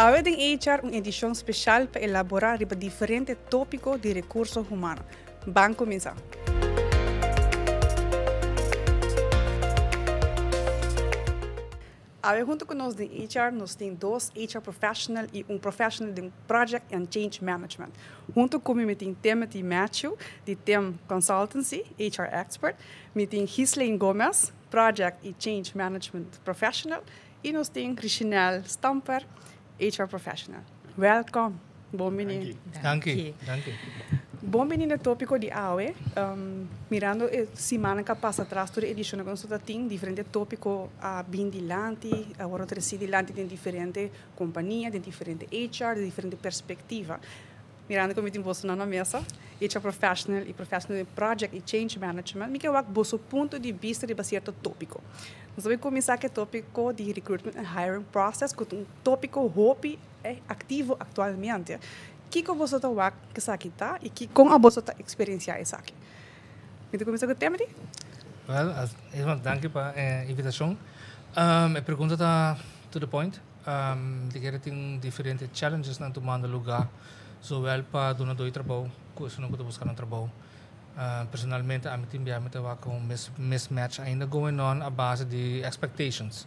Awe den HR un edicion special pa elabora riba diferente topico di recurso humano. Ban cuminsa! Awe hunto cu nos den HR nos tin dos HR professional y un professional den Project and Change Management. Hunto cu mi mi tin Timothy Matthew di Tim Consultancy, HR expert. Mi tin Ghislaine Gomez, Project y Change Management Professional. Y nos tin Richinel Stamper, HR Professional. Welcome. Bon bini. Danki. Danki. Bon bini na topico di awe. Mirando e simannan cu a pasa atras tur e edicionnan cu nos ta tin, diferente topico a bin dilanti, a worde treci dilanti den diferente compania, den diferente HR, den diferente perspectiva. Mirando cu mi tin bosonan na mesa, HR Professional y Professional den Project y Change Management, mi ke wak boso punto di bista riba cierto topico. Nos ta bay cuminsa cu e topico di Recruitment and Hiring Process, cu ta un topico hopi activo actualmente. Kico boso ta wak cu esaki ta y con aboso ta experiencia esaki? Mi ta cuminsa cu Timothy. Well, eerst danki pa e invitacion. E pregunta ta to the point. Di kere tin diferente challenges nan tumando lugar, zowel pa dunador di trabou cu esunnan cu ta busca nan trabou. Personalmente ami tin bia mi ta wak un mismatch ainda going on a base di expectations.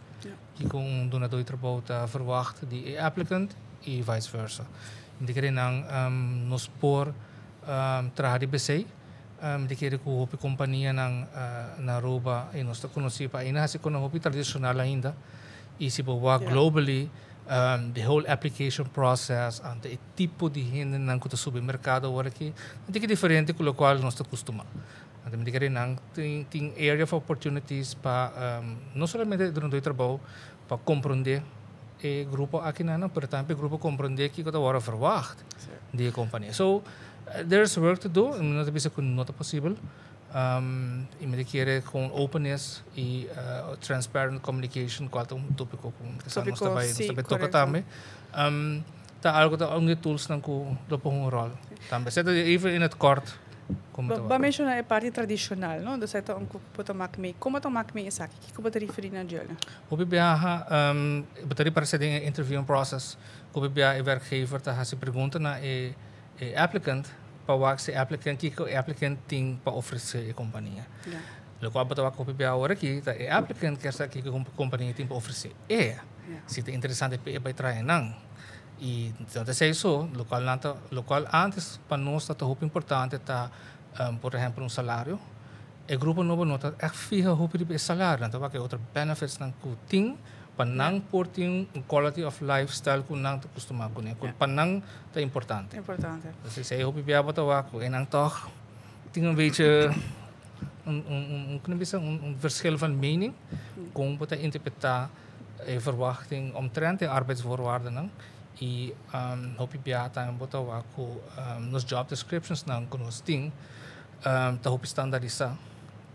Kico un dunador di trabou ta verwacht di e applicant y vice versa. Mi ta kere nan nos por traha riba esey. Mi ta kere cu hopi companianan na Aruba y nos ta conoci pa ainda haci con hopi tradicional ainda. Y si bo wak globally, the whole application process, anto e tipo di hendenan cu ta subi mercado awor aki, ta tiki diferente cu locual nos ta custuma. Anto mi ta kere nan tin area of opportunities pa no solamente durante e trabou pa comprende e grupo akinan, pero tambe e grupo comprende kico ta worde verwacht di e compania. So, there's work to do, mi no ta bisa cu no ta posibel. Y mi ta kere con openness y transparent communication, cual ta un topico cu nos ta bay, nos ta bay toca tambe. Ta algo ta un di e toolsnan cu lo pon un rol tambe. Esei ta even in het kort como ta Bo a menciona e parti tradicional, no? Dus ta un cu bo ta mak mee. Como ta mak mee esaki? Kico bo ta referi na dje? Hopi biaha bo ta riparse den e interviewing process. Hopi biaha e werkgever ta haci pregunta na e E applicant pa wak si applicant kiko e applicant tin pa ofrece e compania. Locual bo ta wak hopi bia awor aki ta e applicant kier sa kiko e compania tin pa ofrece e. Si ta interesante pa e bai traha nan. Y no ta esey so, locual nan ta locual antes pa nos ta hopi importante ta por ehempel un salario. E grupo nobo no ta echt fiha hopi riba e salario, nan ta wak e otro benefits nan cu tin pa nan por tin un quality of lifestyle cu nan ta custuma cune, cu pa nan ta importante. Importante. Entonces esey hopi bia bo ta wak cu enan toch tin un beetje un, un, un, un, bisa, un, un verschil van mening con bo ta interpreta e verwachting omtrent e arbeidsvoorwaardennan y hopi bia tambe bo ta wak cu nos job descriptions nan cu nos tin ta hopi standarisá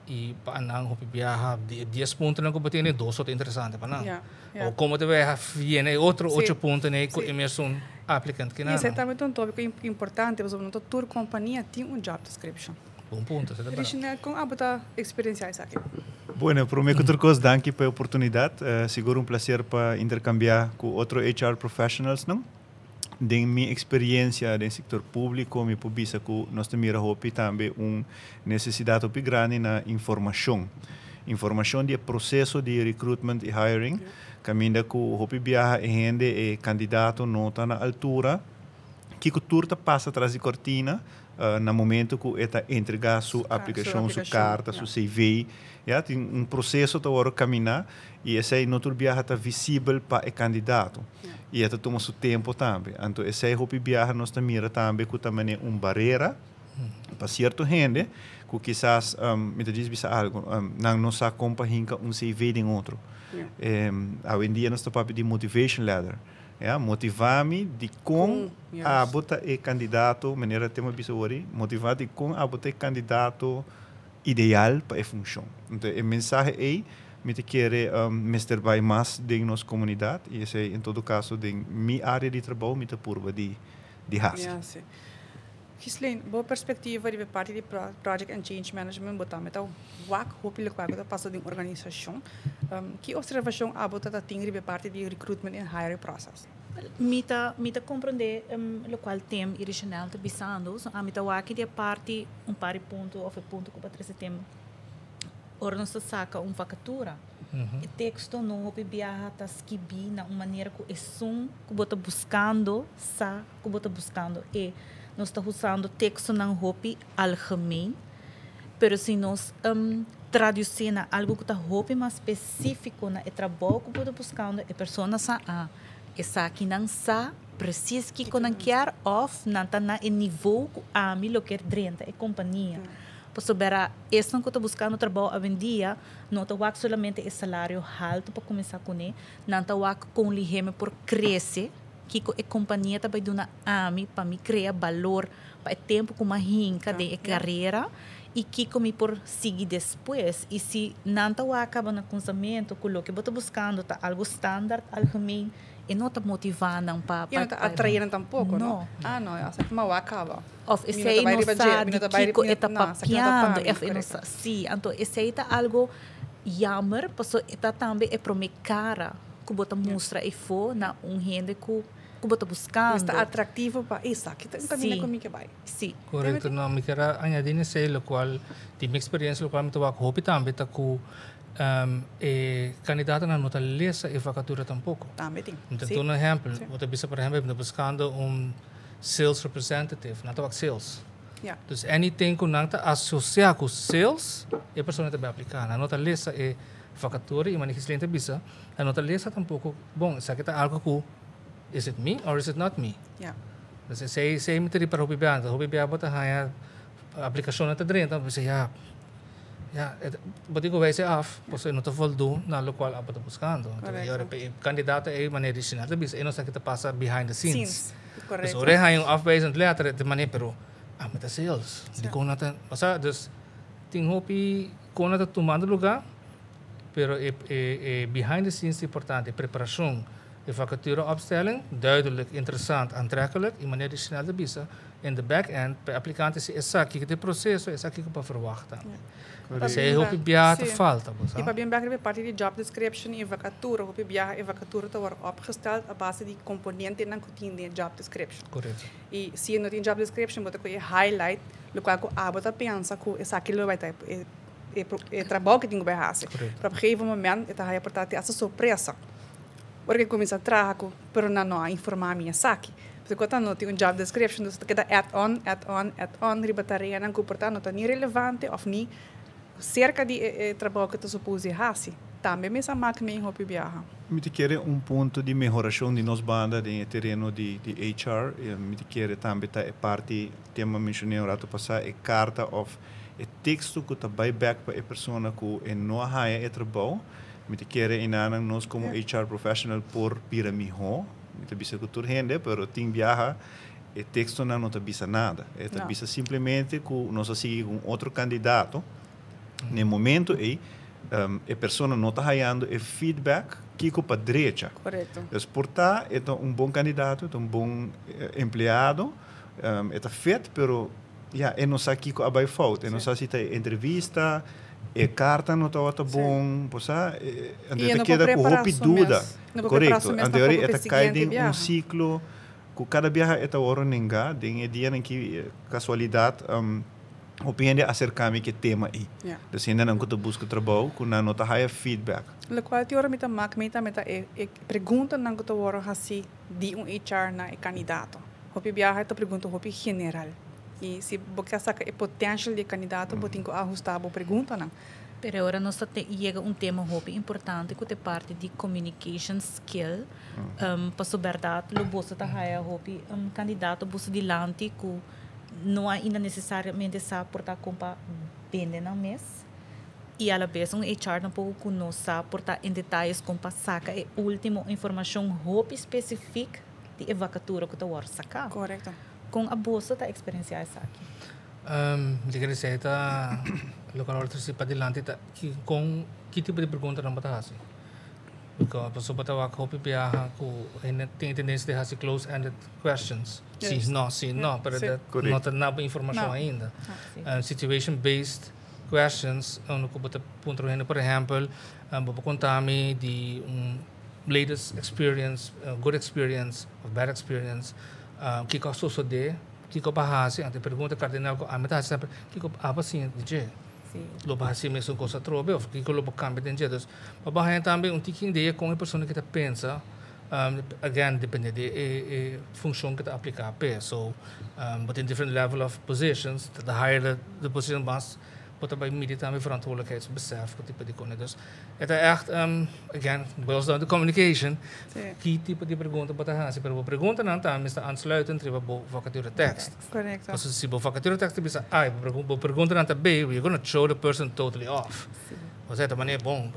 i pa nan hopi biaha di e dies puntonan ku bo tene dos so ta interesante pa nan. O komo ta biaha yena e otro ocho puntonan ei ku e mesun applicant kina nan. Esei tambe ta un tópiko importante pasobra no ta tur kompania tin un job description. Bon punto, esei ta berdad. Richinel, kon abo ta eksperensiá esaki? Bueno, promé ku tur kos danki pa e oportunidat. Sigur un plaser pa interkambiá ku otro HR professionalsnan. Den mi experiencia den sector publico mi por bisa cu nos ta mira hopi tambe un necesidad hopi grandi na informacion. Informacion di e proceso di recruitment y hiring, caminda cu hopi biaha e hende, e candidato no ta na altura kico tur ta pasa tras di cortina na momento cu e ta entrega su aplicacion, su carta, su CV. Ya, tin un proceso ta worde camina y esey no tur biaha ta visibel pa e candidato. Y e ta tuma su tempo tambe. Anto esey hopi biaha nos ta mira tambe cu ta mane un barera pa cierto hende cu kisas, mi ta djis bisa algo, nan no sa con pa hinca un CV den otro. Awendia nos ta papia di motivation letter. Ya, motiva mi dicon abo ta e candidato, manera Tim a bisa awor, motiva dicon abo ta e candidato ideal pa e funcion. Entonces e mensahe ey mi ta kere mester bay mas den nos comunidad y esey en todo caso den mi area di trabou mi ta purba di di haci. Ja, si. Ghislaine, bo perspectiva riba e parti di Project and Change Management bo tambe ta wak hopi lokual ku ta pasa den organisacion. Ki observacion abo ta ta tin riba e parti di recruitment and hiring process? Mi ta komprondé lokual Tim i Richanel ta bisando. So, ami ta wak di parti un par di punto òf e punto ku pa trese Tim. Ora nos saka un vakatura. E teksto no hopi biaha ta skibí na un manera ku esun ku bo ta buskando sa ku bo ta buskando e. Nos ta usando tekstonan hopi algemeen, pero si nos tradusí na algu ku ta hopi mas spesífiko na e trabou ku bo ta buskando, e persona sa, ah, esaki nan sa precies kiko nan ke òf nan ta na e nivel ku ami lo ke drenta e kompania. Pasobra esnan ku ta buskando trabou awendia no ta wak solamente e salario haltu pa kuminsá kuné, nan ta wak kon lihé mi por krese, kiko e kompania ta bai duna ami pa mi krea balor pa e tempu ku m'a hinka den e karera i kiko mi por sigui despues. I si nan ta wak kaba na kuminsamentu ku loke bo ta buskando ta algu standaard algemeen, e no ta motivá nan pa E no ta atraé nan tampoko, no? Ah, no, esaki m'a wak kaba. Òf esei no sa di kiko e ta papiando, òf e no sa. Sí, anto esei ta algu jammer, paso e ta tambe e promé kara ku bo ta mustra efó na un hende ku bo ta buskando. Ta atraktivo pa esaki ta kaminda ku mi ke bai. Sí. Korekto, no, mi kier a añadí esei, lokual di mi eksperensia, lokual mi ta wak hopi tambe ta ku e kandidatonan no ta lesa e vakatura tampoko. Tambe tin. Mi ta duna un ehèmpel, bo ta bisa, por ehèmpel, mi ta buskando un sales representative, nan ta wak sales. Dus anything ku nan ta asosiá ku sales, e persona ta bai apliká. Nan no ta lesa e vakatura i manera Gislene ta bisa, nan no ta lesa tampoko, bon, esaki ta algu ku is it me or is it not me? Dus esei mi ta ripara hopi bia. Hopi bia bo ta haña aplikashonnan ta drenta, bo bisa ya, ya, bo tin ku wijs e af, pasobra e no ta voldoen na lokual abo ta buskando. E kandidato ei manera Richinel ta bisa, e no sa ke ta pasa behind the scenes. Dus ora e haña un afwijzend letter, e ta manera, pero ami ta sales, dikon nan ta, osea, dus tin hopi kon nan ta tumando lugá, pero e behind the scenes ta importante, e preparashon, e vacature opstelling, duidelijk, interessant, aantrekkelijk, i manera Richinel ta bisa, in the back end, pa e aplikante si e sa kiko ta e proseso, e sa kiko pa verwachta. Esei hopi biaha ta falta, bo sa. I pa bin bek riba e parti di job description i vacatura, hopi biaha e vacatura ta wòrdu opgesteld a base di komponentenan ku tin den e job description. I si no tin job description, bo ta kohe highlight lokual ku abo ta pensa ku esaki lo bai ta e trabou ku tin ku bai hasi. Pero op gegeven moment e ta haya por ta te hasta sorpresa. Ora ku e kuminsá traha ku, pero nan no a informá mi esaki. Pasobra ku ta no tin un job description, dus ta keda add on, add on, add on riba tareanan ku por ta no ta ni relevante òf ni serka di e trabou ku ta supos di hasi. Tambe mes a mak mi hopi biaha. Mi ta kere un punto di mehorashon di nos banda den e tereno di HR. Mi ta kere tambe ta e parti, tema menshoné un rato pasá, e karta òf e teksto ku ta bai bèk pa e persona ku e no a haña e trabou. Mi ta kere enanan nos komo HR professional por bira mihó. Mi ta bisa ku tur hende, pero tin biaha e tekstonan no ta bisa nada. E ta bisa simplemente ku nos a sigui ku un otro kandidato. Na e momento ei, e persona no ta hayando e feedback kiko pa drecha. Dus por ta e ta un bon kandidato, e ta un bon empleado, e ta fit, pero ya, e no sa kiko a bai fout. E no sa si ta e entrevista, e karta no tabata bon, bo sa, anto e ta keda ku hopi duda. Korekto. Anto e ta kai den un siklo ku kada biaha e ta wòrdu nengá. Den e dianan ki kasualidat hopi hende a aserká mi ku e tema ei. Dus hendenan ku ta buska trabou ku nan no ta haya feedback. Lokual tin ora mi ta mak mi tambe ta e preguntanan ku ta wòrdu hasí di un HR na e kandidato. Hopi biaha e ta pregunta hopi general. I si bo ke saka e potential di e kandidato, bo tin ku ahustá bo preguntanan. Pero ora nos ta yega un tema hopi importante ku ta e parti di communication skill. Pasobra bèrdat lo boso ta haya hopi kandidato boso dilanti ku no ainda nesesariamente sa por ta kon pa bende nan mes. I a la bes un HR tampoko ku no sa por ta en detayes kon pa saka e último informashon hopi spesifik di e vakatura ku ta wòrdu saká. Kon aboso ta eksperensiá esaki? Mi ta kere esei ta loke a wòrdu trese padilanti ta kon ki tipo di preguntanan bo ta hasi. Pasobra bo ta wak hopi biaha ku hende tin e tendensia di hasi close ended questions. Si, no, si, no, pero no ta na bo informashon ainda. Situation based questions unda ku bo ta puntra un hende, por ehèmpel, bo por konta mi di un. Latest experience, good experience of bad experience, kiko a sosodé, kiko bo a hasi. Anto e pregunta kardinal ku ami ta hasi semper, kiko abo a siña di dje? Lo bo hasi mesun kos atrobe òf kiko lo bo kambia den dje? Dus pa bo haña tambe un tiki idea kon e persona ki ta pensa, again depende di e funshon ku ta apliká p'e. So bo tin different level of positions, the higher the position mas bo ta bai midi tambe verantwoordelijkheidsbesef ku tipo di kos. Dus e ta ègt, again, boils down to communication, ki tipo di pregunta bo ta hasi, pero bo preguntanan tambe mester aansluitend riba bo vacature tekst. Pasobra si bo vacature tekst ta bisa A i bo preguntanan ta B, you're gonna throw the person totally off. Osea ta manera bon.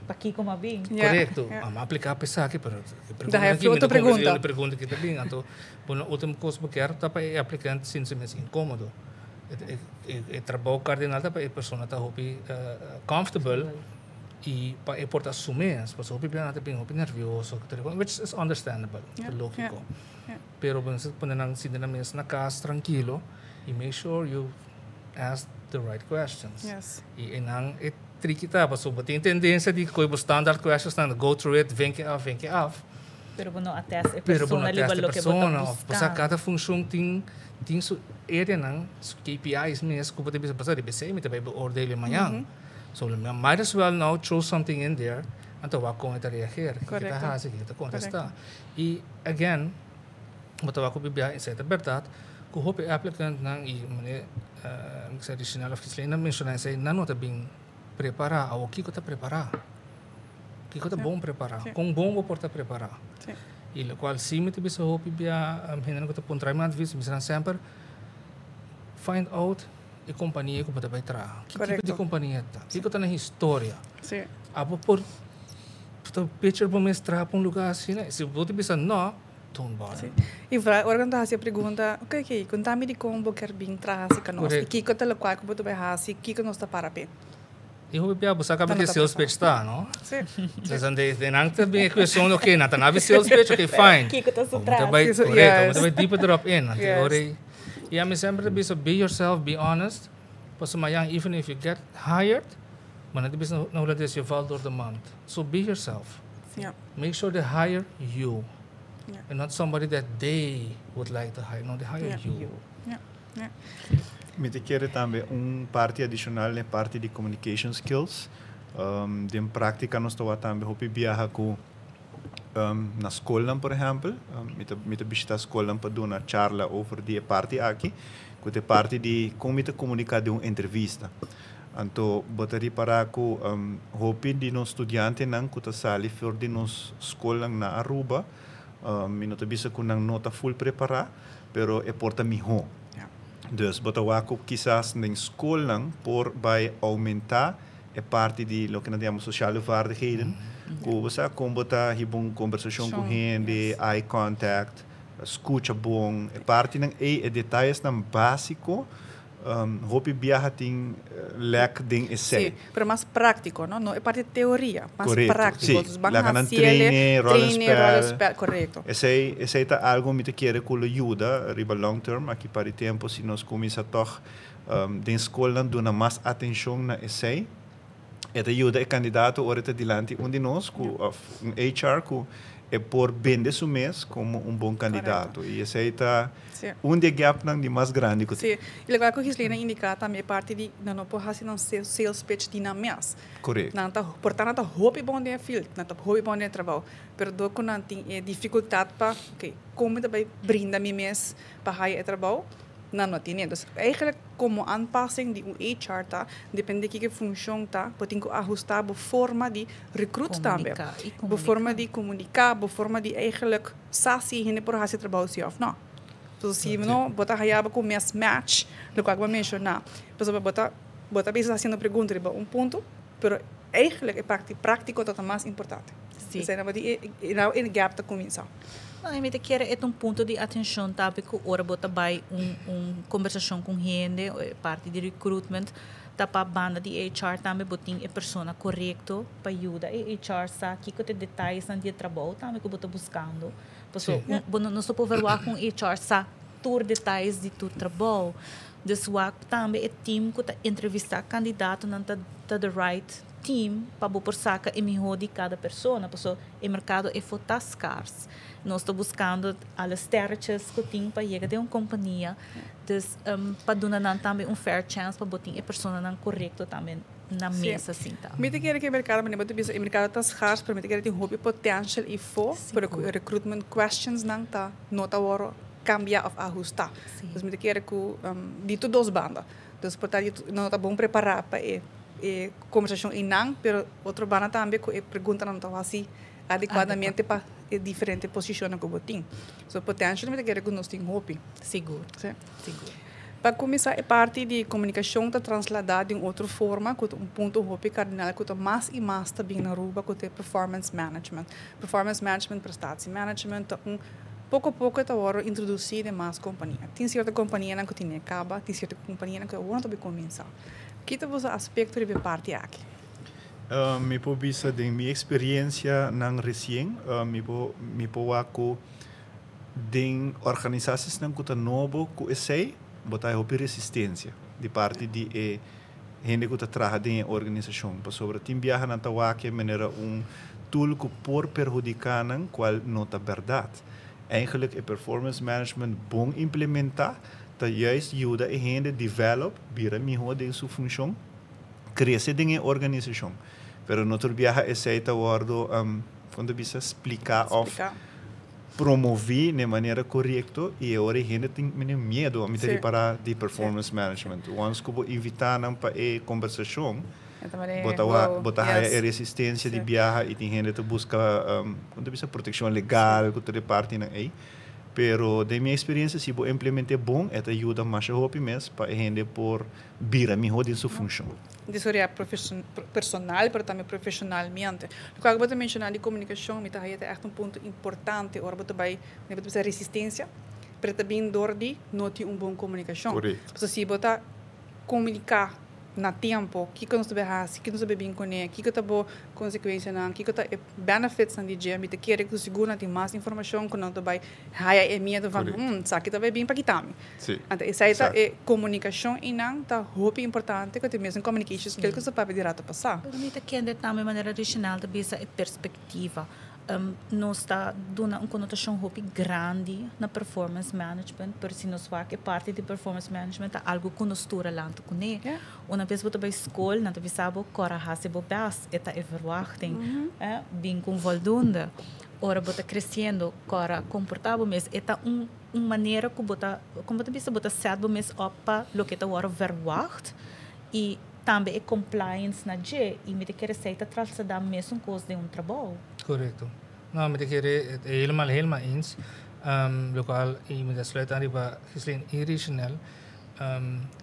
Pakiko m'a bin? Korekto. M'a apliká pa esaki, pero e pregunta aki mi no komprendé e pregunta ki ta bin. Anto bo na último kos bo kier ta pa e aplikant sinti su mes inkómodo. E trabou kardinal ta pa e persona ta hopi comfortable i pa e por ta su mes, pasobra hopi biaha nan ta bin hopi nervioso, which is understandable, ta lógiko. Pero bo mester pone nan sinti nan mes na kas trankilo i make sure you ask the right questions. I einan e triki ta, pasobra bo tin tendensia di kohe bo standard questions nan, go through it, vinke af, vinke af. Pero bo no a test e persona riba loke bo ta buskando. Pasobra kada funshon tin tin su areanan, su KPI's mes ku bo ta bisa pasobra riba esei mi ta bai beoordelen mañan. So mi might as well now throw something in there anto wak kon e ta reageer, kiko e ta hasi, kiko e ta kontestá. I again, bo ta wak ku bibia esei ta bèrdat ku hopi applicantnan i manera mi sa Richinel òf Gislena menshoná esei, nan no ta bin prepará. Awor kiko ta prepará? Kiko ta bon prepará? Kon bon bo por ta prepará? I lokual si mi ta bisa hopi bia hendenan ku ta puntra mi advis, mi bisa nan semper, find out e kompania ku bo ta bai traha. Ki tipo di kompania ta? Kiko ta nan historia? Abo por ta picture bo mes traha pa un lugar asina? Si bo ta bisa no, don't bother. I ora ku nan ta hasi e pregunta, ok, ok, konta mi dikon bo kier bin traha asika nos? I kiko ta lokual ku bo ta bai hasi? Kiko nos ta para p'e? E hopi bia bo sa caba ke sales pitch ta, no? Sí. Dus dan de, de nan ta bin e cuestion, ok, nan ta nabi sales pitch, ok, fine. Kiko ta su tras. Ta bai, correcto, bo ta bai dieper erop in. Anto yes. Ora i ami semper ta bisa, be yourself, be honest. Pasobra mañan, even if you get hired, bo nan ta bisa na Holandes, je valt door de mand. So be yourself. Yeah. Make sure they hire you. Yeah. And not somebody that they would like to hire. No, they hire yeah. you. Yeah. Mi ta kere tambe un parti adishonal na e parti di communication skills. Den práktika nos ta wak tambe hopi biaha ku na skolnan por ehèmpel. Mi ta mi ta bishitá skolnan pa duna charla over di e parti aki, ku ta e parti di kon mi ta komuniká den un entrevista. Anto bo ta ripará ku hopi di nos studiantenan ku ta sali for di nos skolnan na Aruba, mi no ta bisa ku nan no ta ful prepará, Pero e por ta mihó. Dus bo ta wak ku kisas den skolnan por bai oumentá e parti di loke nan ta yama sociale vaardigheden. Ku bo sa kon bo ta hiba un kombersashon ku hende, eye contact, skucha bon. E partinan ei, e detayesnan básiko Hopi biaha tin lek den esei. Sí, pero mas práctico, no? No e parte teoria, mas Correcto, práctico. sí. Dus ban Laga nan haciele, traine, rol en traine, rol en spel. spel, correcto. Esei, esei ta algo mi ta kere ku lo yuda riba long term, aki par di tempo si nos kuminsa tòg den skolnan duna mas atenshon na esei. E ta yuda e kandidato ora e ta dilanti un di nos ku òf un HR ku e por bende su mes komo un bon kandidato. I esei ta un di e gapnan di mas grandi ku tin. Sí. I lokual ku Gislena indiká tambe e parti di nan no por hasi nan sales pitch di nan mes. Korekto. Nan ta por ta nan ta hopi bon den e field, nan ta hopi bon den e trabou, pero dor ku nan tin e difikultat pa, oke, kon mi ta bai brinda mi mes pa haya e trabou? Nan no tene. Dus eigenlijk como aanpassing di un HR ta depende kiko e funcion ta, bo tin cu ahusta bo forma di recruit tambe. Comunica y Bo forma comunica. di comunica, bo forma di eigenlijk sa si e hende por haci e trabou si of no. So si no, bo ta haya bo cu mismatch, locual cu bo a menciona. Pasobra bo ta bo ta bisa haciendo pregunta riba un punto, pero eigenlijk e parti practico ta ta mas importante. Sí. Esei nan bo di e e gap ta cuminsa. No, i mi ta kere e ta un punto di atencion tambe cu ora bo ta bay un un conversacion cu un hende o e parti di recruitment ta pa banda di HR tambe bo tin e persona corecto pa yuda e HR sa kico ta e detayesnan di e trabou tambe cu bo ta buscando. Paso bo no nos no por verwagt cu un HR sa tur detayes di tur trabou. Dus wak tambe e team ku ta entrevistá kandidatonan ta ta the right team pa bo por saka e mihó di kada persona, paso e merkado efo ta skars. Nos ta buskando alle sterretjes ku tin pa yega den un kompania. Dus pa duna nan tambe un fair chance pa bo tin e personanan korekto tambe na mesa sinta. Mi ta kere ku e merkado, manera bo ta bisa, e merkado ta skars, pero mi ta kere tin hopi potential ifo, pero ku e recruitment questions nan ta no ta wòrdu kambia òf ahustá. Dus mi ta kere ku di tur dos banda. Dus por ta no ta bon prepará pa e e kombersashon einan, pero otro banda tambe ku e preguntanan no ta hasi adekuadamente pa e diferente posishonnan ku bo tin. So potential mi ta kere ku nos tin hopi. Sigur. Sigur. Pa kuminsá e parti di komunikashon ta trasladá di un otro forma ku ta un punto hopi kardinal ku ta mas i mas ta bin na Aruba ku ta e performance management. Performance management, prestatie management ta un poko poko e ta wòrdu introdusí den mas kompania. Tin sierto kompanianan ku tene kaba, tin sierto kompanianan ku awor no ta bin kuminsá. Ki ta boso aspekto riba e parti aki? Mi por bisa den mi experiencianan recien, mi por mi por wak cu den organisaciesnan cu ta nobo cu esey, bo ta hay hopi resistencia di parti di e hende cu ta traha den e organisacion, pasobra tin biaha nan ta wak e manera un tool cu por perhudica nan, cual no ta berdad. Eigenlijk e performance management bon implementa ta juist yuda e hende develop, bira miho den su funcion, crece den e organisacion. Pero no tur biaha esey ta wordo, con ta bisa, splica of promovi na e manera corecto y e ora e hende tin mene miedo, ami ta ripara, di performance management. Once cu bo invita nan pa e conversacion, bo ta wak, bo ta haya e resistencia di biaha y tin hende ta busca, con ta bisa, proteccion legal cu tur e partinan ey. Pero den mi experiencia si bo implemente bon e ta yuda masha hopi mes pa e hende por bira mihó den su funshon. Desaroyá personal pero tambe profeshonalmente. Lokual ku bo ta menshoná di komunikashon mi ta haya ta ègt un punto importante ora bo ta bai bo ta bisa resistensia pero ta bin dor di no tin un bon komunikashon. Pasobra si bo ta komuniká na tempo kiko nos ta bai hasi, kiko nos ta bai bin kuné, kiko ta bo konsekuensianan, kiko ta e benefitsnan di dje, mi ta kere ku sigur nan tin mas informashon ku nan ta bai haya e miedu van, esaki ta bai bin pa kita mi. Anto esei ta e komunikashon einan ta hopi importante ku ta e mesun communication skill ku sa papia di rato pasá. Pero mi ta kende tambe manera Richenel ta bisa e perspektiva. Nos ta duna un konotashon hopi grandi na performance management, pero si nos wak e parti di performance management ta algu ku nos tur a lanta kuné. Una bes bo ta bai skol nan ta bisa bo kòrda hasi bo bèst, e ta e verwachting, bin ku un voldoende. Ora bo ta kresiendo kòrda komportá bo mes, e ta un un manera ku bo ta, kon bo ta bisa, bo ta sèt bo mes òp pa loke ta wòrdu verwagt i tambe e compliance na dje i mi ta kere esei ta trasladá mesun kos den un trabou. Korekto. No, mi ta kere helemaal helemaal eens. Lokual i mi ta sluit aan riba Gislene i Richenel,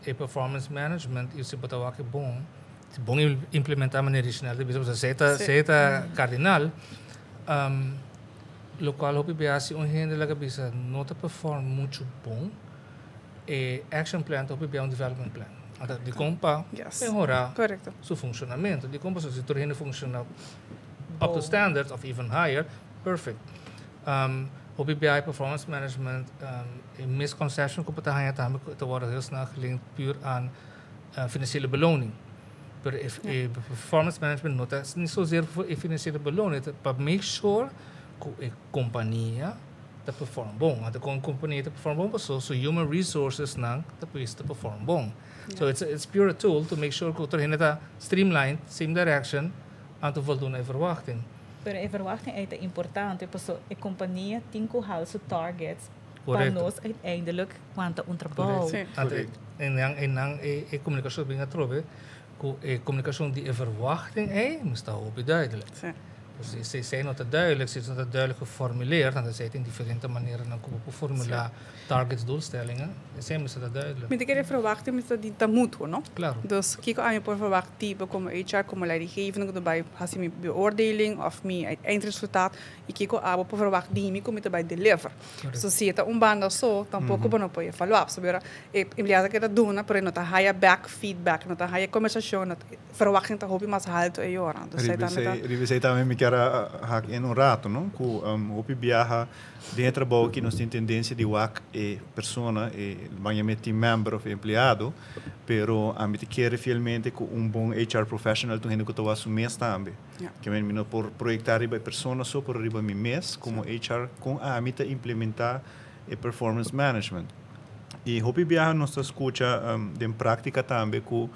e performance management i si bo ta wak e bon, si bon implementá manera Richenel ta bisa, pasobra esei ta esei ta kardinal. Lokual hopi bia si un hende laga bisa no ta perform muchu bon, e action plan ta hopi bia un development plan. Anto dikon pa mehorá su funshonamentu? Dikon pasobra si tur hende funshoná up to standard of even higher, perfect. Hopi bia e performance management, e misconception ku bo ta haña tambe ku e ta wòrdu heel snel gelinkt puur aan financiële beloning. Pero e performance management no ta ni zozeer voor e financiële beloning, ta pa make sure ku e kompania ta perform bon. Anto kon kompania ta perform bon paso su human resources nan ta pues ta perform bon. So it's it's pure a tool to make sure ku tur hende ta streamlined, same direction, anto voldoen na e verwachting. Pero e verwachting ei ta importante paso e kompania tin ku haal su targets pa nos uiteindelijk wanta un trabou. Anto einan einan e e komunikashon bin atrobe ku e komunikashon di e verwachting ei mester ta hopi duidelijk. Dus si esei no ta duidelijk, si no ta duidelijk geformuleerd, want esei tin diferente maneranan ku bo por formulá targets, doelstellingen, esei mester ta duidelijk. Mi ta kere verwachting mester ta di ta mutuo, no? Claro. Dus kiko ami por verwacht di bo komo HR, komo leidinggevende ku ta bai hasi mi beoordeling òf mi eindresultaat i kiko abo por verwacht di mi ku mi ta bai deliver. So si e ta un banda so, tampoco bo no por evaluá. Pasobra e empleado ta keda duna, pero e no ta haya back feedback, no ta haya conversacion, no ta, verwachting ta hopi mas halto e ora. Dus esei tambe ta. Riba esei tambe mi kier. kier a haak in un rato, no? Ku hopi biaha den trabou ku nos tin tendensia di wak e persona, e ban yama team member of empleado, pero ami ta kere fielmente ku un bon HR professional ta hende ku ta wak su mes tambe. Ke men mi no por proyektá riba e persona so, pero riba mi mes komo HR kon ami ta implementá e performance management. I hopi biaha nos ta skucha den práktika tambe ku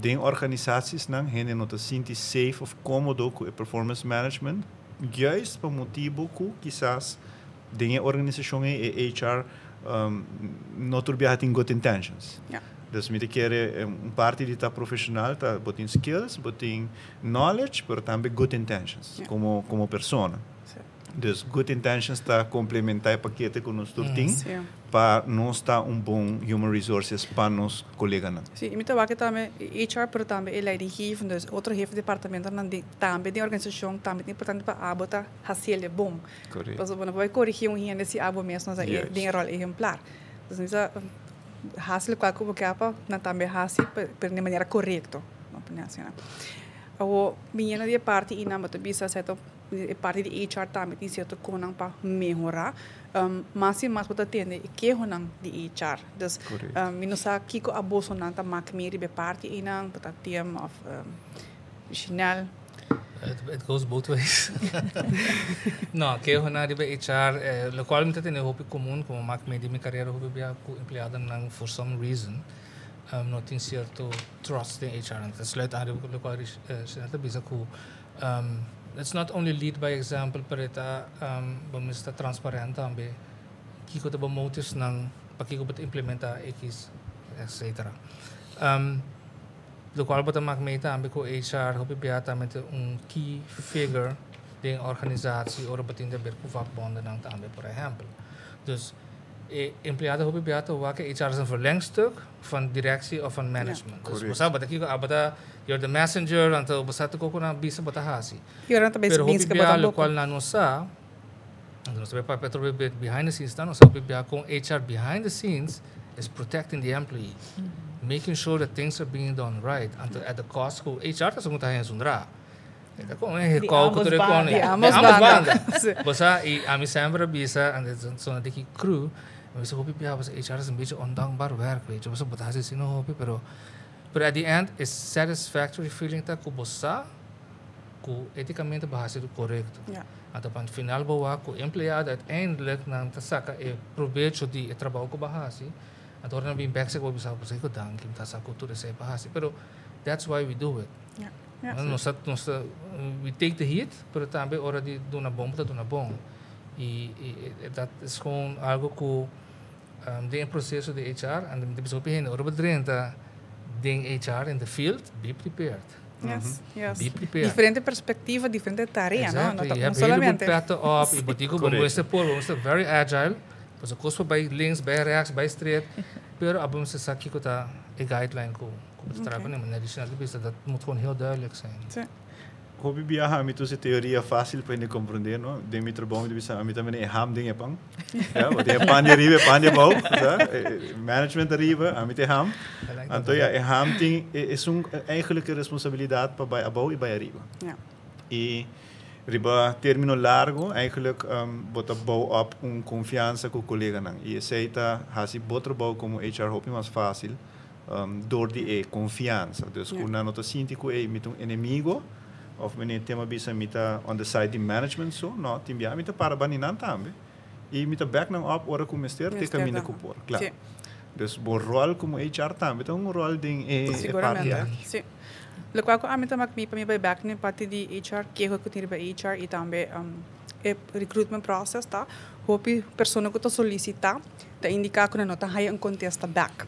den organisasiesnan hende no ta sinti safe of kómodo ku e performance management, juist pa motibu ku kisas den e organisashon ei e HR no tur biaha tin good intentions. Dus mi ta kere un parti di ta profeshonal ta bo tin skills, bo tin knowledge, pero tambe good intentions komo persona. Dus good intentions ta komplementá e pakete ku nos tur tin pa nos ta un bon human resources pa nos koleganan. Sí, i mi ta wak tambe HR, pero tambe e leidinggevende, dus otro hefe departamentonan di tambe den organisashon tambe ta importante pa abo ta hasiel e bon. Pasobra bo no por bai korigí un hende si abo mes no ta den e ròl ehemplar. Dus mi ta hasi lokual ku bo ke pa nan tambe hasi, pero den manera korekto. No pone asina. Awor, biniendo di e parti einan bo ta bisa sèto e parti di HR tambe tin sierto konan pa mehorá. Mas i mas bo ta tende e kehonan di HR. Dus mi no sa kiko abosonan ta mak mi riba e parti einan, bo ta Tim òf Chanel. It goes both ways. No, kehonan riba HR, lokual mi ta tende hopi komun, komo mak mi di mi karera hopi bia ku empleadonan for some reason no tin sierto trust den HR. Ta sluit aan riba lokual Chanel ta bisa ku it's not only lead by example, pero e ta bo mester ta transparent tambe kiko ta bo motivesnan, pakiko bo ta implementá X, etcetera. Lokual bo ta mak mee tambe ku HR hopi bia tambe ta un key figure den organisatie ora bo tin di haber ku vakbondennan tambe, por ehèmpel. Dus e empleado hopi bia ta wak e HR as een verlengstuk van directie of van management. Dus bo sa bo ta kiko abo ta you're the messenger anto bo sa tur koko nan bisa bo ta hasi. Pero hopi bia lokual nan no sa, anto nos ta bai papia atrobe bit behind the scenes nan no sa hopi bia kon HR behind the scenes is protecting the employee, making sure that things are being done right anto at the cost ku HR ta esun ku ta haña zundra. E ta kon e kou ku tur e kone. Di ambos banda. Bo sa i ami semper a bisa anto sona diki cru, mi bisa hopi bia pasobra HR is un beetje ondankbaar werk weet je, pasobra bo ta hasi asina hopi pero pero at the end e satisfactory feeling ta ku bo sa ku eticamente bo hasi korekto. Anto pa final bo wak ku empleado uiteindelijk nan ta saka e probecho di e trabou ku bo a hasi, anto ora nan bin bek bo bisa bo sa kiko danki mi ta sa ku tur esei bo a hasi pero that's why we do it. Nos ta nos ta we take the heat pero tambe ora di duna bon bo ta duna bon y dat is gewoon algo ku den e proceso di HR anto mi ta bisa hopi hende ora bo drenta den HR in the field be prepared. Yes. Be prepared. Diferente perspectiva, diferente tarea, no? Exactly. No ta Je un hebt heleboel solamente. petten op y bo tin ku bo mester por, bo mester very agile. Pasobra kos por bai links, bai rechts, bai straight, pero abo mester sa kiko ta e guideline ku ku bo ta traha kuné. Manera di Chanel ta bisa, dat moet gewoon heel duidelijk zijn. Hopi biaha ami ta usa e teoria fácil pa hende komprondé, no? Den mi trabou mi ta bisa ami ta mene e ham den e pan. Ja, bo tin e pan di ariba, e pan di abou, sa? Management ariba, ami ta e ham. Anto ya, e ham tin e esun eigenlijke responsabilidat pa bai abou i bai ariba. I riba término largo eigenlijk bo ta bou op un konfiansa ku koleganan i esei ta hasi bo trabou komo HR hopi mas fácil dor di e konfiansa. Dus ku nan no ta sinti ku ey mi ta un enemigo òf meneer Tim a bisa mi ta on the side di management so. No, tin bia mi ta para bani nan tambe i mi ta back nan op ora ku mester te kaminda ku por. Kla. Dus bo ròl komo HR tambe ta un ròl den e parti Siguramente, aki. si. Lokual ku ami ta mak mi pa mi bai bek na e parti di HR, keho ku tin riba HR i tambe e recruitment process ta hopi persona ku ta solisitá ta indiká ku nan no ta haya un kontesta bèk.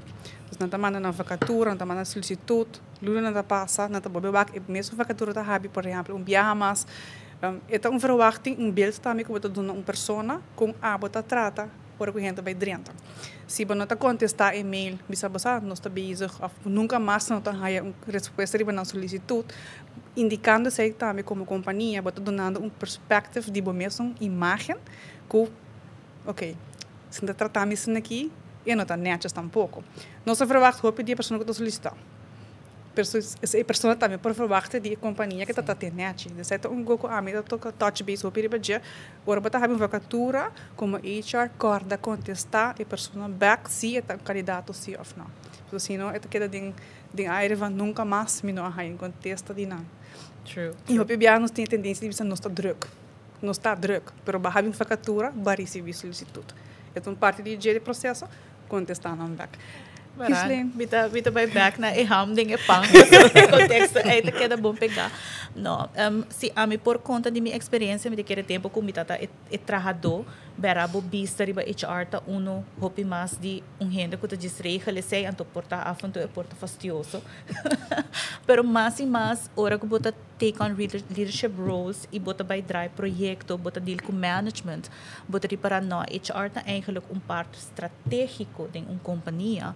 Dus nan ta manda nan vakatura, nan ta manda solisitut, luna nan ta pasa, nan ta bolbe wak e mesun vakatura ta habi, por ehèmpel, un biaha mas. E ta un verwachting, un beeld tambe ku bo ta duna un persona kon abo ta trata ora ku hende ta bai drenta. Si bo no ta kontestá e mail, bisa bo sa nos ta bezig òf nunka mas nan no ta haya un respuesta riba nan solisitut, indikando esei tambe komo kompania bo ta dunando un perspective di bo mesun imágen ku ok, si nan ta trata mi asina aki, e no ta nètjes tampoko. Nos ta verwagt hopi di e persona ku ta solisitá. Pero e persona tambe por verwachten di e compania cu ta ta nechi. Dus ta un go cu ami ta toca touch base hopi riba dje. Ora bo ta habri un vacatura, como HR, corda contesta e persona back si e ta un candidato si of no. So, si no, e ta keda den aire van nunca mas mi no a haya un contesta di nan. True. Y hopi biaha nos tin tendencia di bisa nos ta druk. Nos ta druk, pero bo a habri un vacatura, bo a ricibi solicitud. E ta un parti di e proceso, contesta nan back. Gislaine. Mi ta bay back na e ham den e pan. Contexto ey ta keda bon pega. No, si ami por conta di mi experiencia, mi ta kere tempo cu mi tata e trahador, bera bo bista riba HR ta uno hopi mas di un hende cu ta djis regel esey, anto por ta af anto e por ta fastioso. Pero mas y mas, ora cu bo ta take on leadership roles y bo ta bay draai proyecto, bo ta deal cu management, bo ta ripara no, HR ta eigenlijk un parte strategico den un compania.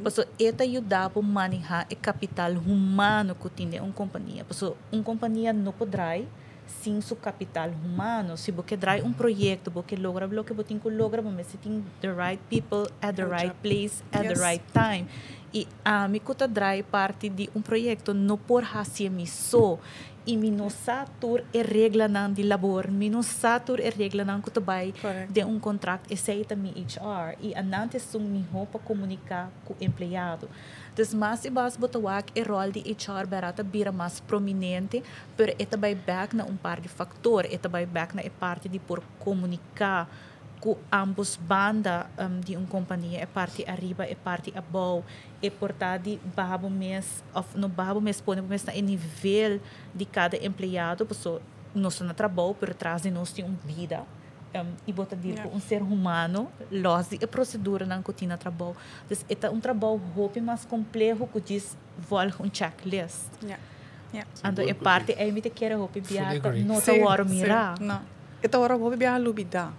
Paso e ta yuda bo maneha e capital humano cu tin den un compania. Paso un compania no por draai sin su capital humano. Si bo kier draai un proyecto, bo kier logra loke bo tin cu logra, bo mester tin the right people at the right place at the right time. Y ami cu ta draai parti di un proyecto no por haci mi so. Y mi no sa tur e reglanan di labor, mi no sa tur e reglanan cu ta bay den un contract, esey ta mi HR. Y nan ta esun miho pa comunica cu empleado. Dus mas y mas bo ta wak e rol di HR bera ta bira mas prominente, pero e ta bay back na un par di factor, e ta bay back na e parti di por comunica cu ambos banda di un compania, e parti ariba, e parti abou, e por ta di baha bo mes, of no baha bo mes, pone bo mes na e nivel di cada empleado, paso nos ta na trabou, pero tras di nos tin un bida. Y bo ta deal cu un ser humano, los di e proceduranan cu tin na trabou. Dus e ta un trabou hopi mas compleho cu djis volg un checklist. Anto e parti ey mi ta kere hopi biaha no ta wor mira. No. E ta ora hopi biaha lubida.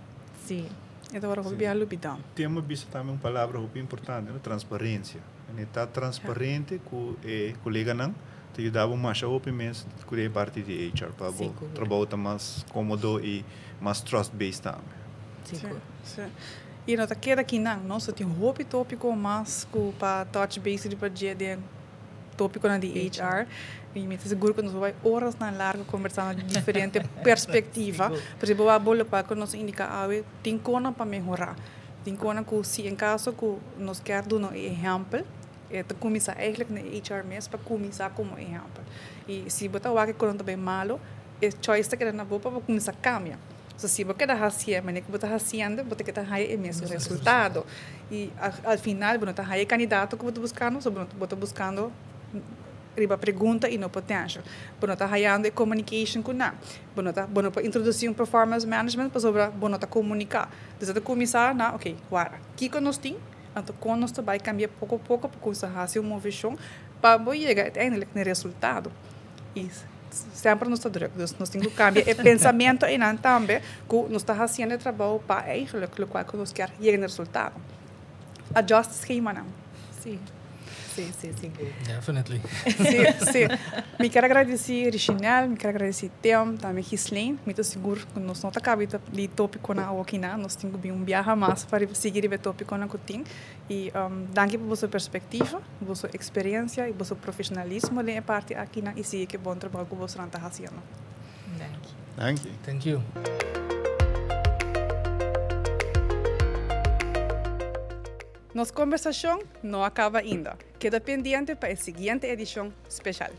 E ta ora hopi biaha lubida. Tema bisa tambe un palabra hopi importante, no? Transparencia. E ta transparente cu e coleganan ta yuda bo masha hopi mes cu e parti di HR pa bo trabou ta mas comodo y mas trust based tambe. Si. Y no ta keda aki nan, no? So tin hopi topico mas cu pa touch base riba dje den topiconan di HR. Y mi ta sigur cu nos bay oranan largo conversando di diferente perspectiva. Por ehempel, bo locual cu nos indica awe, tin cosnan pa mehora. Tin cosnan cu si en caso cu nos kier duna un ehempel, ta cuminsa eigenlijk na HR mes pa cuminsa como ehempel. Y si bo ta wak cu ta bay malo, e choice ta keda na bo pa cuminsa cambia. So, si bo keda haci, manera cu bo ta haciendo, bo ta keda haya e mesun resultado. Y al final, bo no ta haya candidato cu bo ta buscando, so bo ta buscando riba pregunta y no potential. Bo no ta hayando e communication cu nan. Bo no por introduci un performance management pasobra bo no ta comunica. Dus ta cuminsa na, ok, warda, kico nos tin, anto con nos ta bay cambia poco poco pa cuminsa haci un movecion pa bo yega uiteindelijk na resultado. Y semper nos ta druk, dus nos tin cu cambia e pensamento ey tambe, cu nos ta haciendo e trabou pa eigenlijk locual cu nos kier yega na resultado. Adjust schema nan. Si. Definitely. Si. Mi kier gradici Richinel, mi kier gradici Tim, tambe Gislaine. Mi ta sigur cu nos no ta caba di topiconan aki nan, nos tin cu bin un biaha mas pa sigui e topiconan cu tin. Y danki pa boso perspectiva, boso experiencia y boso profesionalismo den e parti aki nan y sigui cu bon trabou cu boso ta haciendo. Thank you. Thank you. Thank you. Nos conversacion no a caba ainda. Keda pendiente pa e siguiente edicion special.